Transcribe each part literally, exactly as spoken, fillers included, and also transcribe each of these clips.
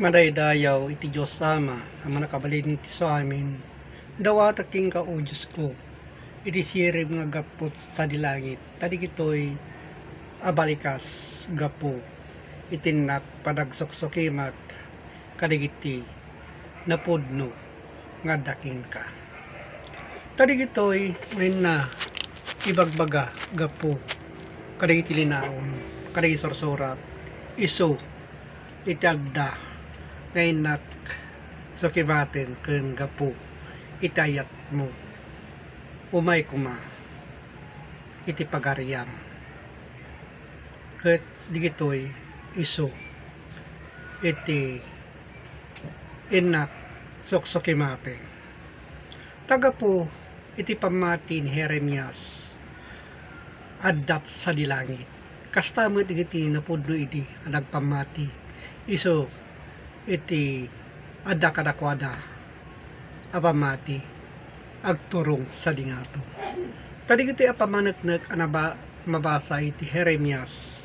Madaydayaw iti Dios Ama a mannakabalin iti suamin, dawatek kenka, O Diosko, iti sirib nga aggapu sadi langit, ta digitoy a balikas gapu iti innak panagsuksukima kadagiti napudno nga adda kenka. Ta digitoy nga innak ibagbaga gapu kadagiti linaon, kadagiti sursurat, isu iti adda nga innak sukimaten ken gapu iti ayatmo. Umay koma iti pagariam. Ket digitoy isu iti innak suksukimate. Ta gapu iti pammati ni Jeremias, adda sadi langit. Kasta met dagiti napudno idi a nagpammati isu iti adda kadakuada a pammati agturong sadi ngato. Ta dagiti a pammaneknek a naba-, mabasa iti Jeremias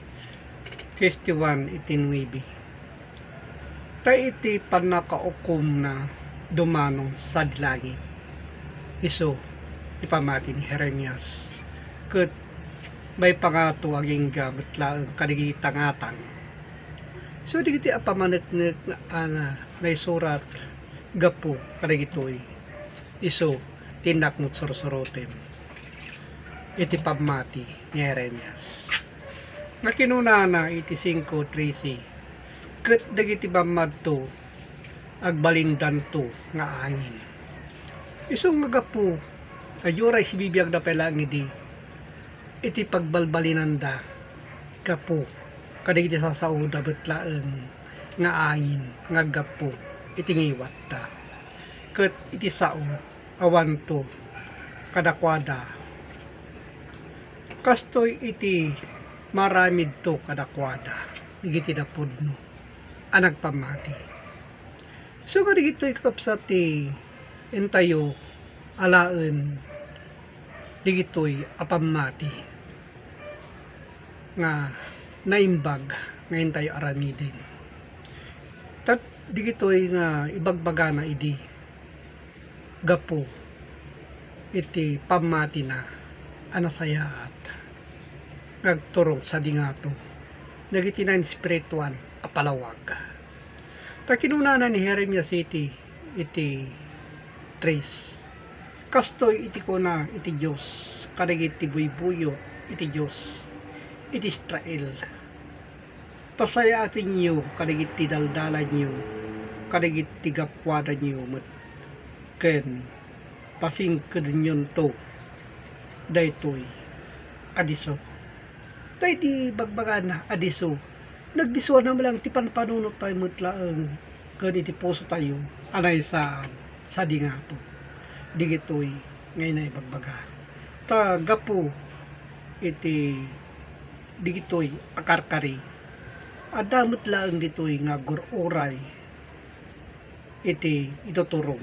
fifty-one iti nuebe. Ta iti pannakaukomna dumano sadi langit, isu ti pammati ni Jeremias, ket maipangato agingga met laeng kadagiti tangatang. So, dagiti a pammaneknek nga naisurat gapu kadagitoy, isu ti innak met sursuroten iti pammati ni Jeremias. Nga kinunana iti singko trese, ket dagiti bammadto agbalindanto nga angin. Isu nga gapu, a, uray sibibiagda pay laeng idi iti pagbalbalinanda gapu kadagiti sasaoda met laeng nga angin nga aggapu iti ngiwatta. Ket iti sao, awanto kadakuada. Kastoy iti maaramidto kadakuada dagiti napudno a nagpammati. So, kadagitoy kakabsat ti intayo alaen dagitoy a pammati nga naimbag nga intayo aramiden. Ket dagitoy nga ibagbagana idi gapu iti pammatina a nasayaat nga agturong sadi ngato dagiti nainspirituan a palawag. Ta kinunana ni Jeremias iti, iti tres, kastoy iti kuna iti Dios kadagiti buybuyot iti Dios iti Israel, "Pasayaatenyo kadagiti daldalanyo, kadagiti gapuadanyo met, ken pasingkedanyonto daytoy a disso." Ta idi bagbagana a disso, nagdissuanna met laeng ti panpanunottayo met laeng ken iti pusotayo a naisaan sadi ngato. Digitoy nga inna ibagbaga. Ta gapu iti digitoy a karkari, adda met laeng ditoy nga agur-uray iti ituturong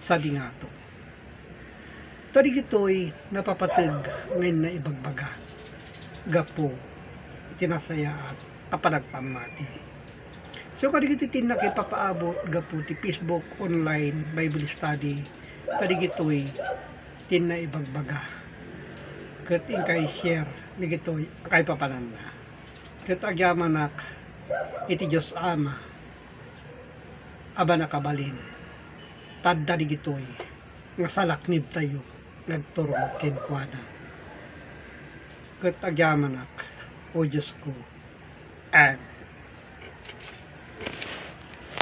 sadi ngato. Ta digitoy napapateg nga inna ibagbaga gapu iti nasayaat a panagpammati. So, kadagiti ti innak ipapaabot gapu ti Facebook online Bible study, ta digitoy ti inna ibagbaga. Ket inka i-share digitoy a kaipapananna. Ket agyamanak iti Dios Ama a mannakabalin, ta adda digitoy nga salaknibtayo nga agturong kenkuana. Ket agyamanak, O Diosko. Amen.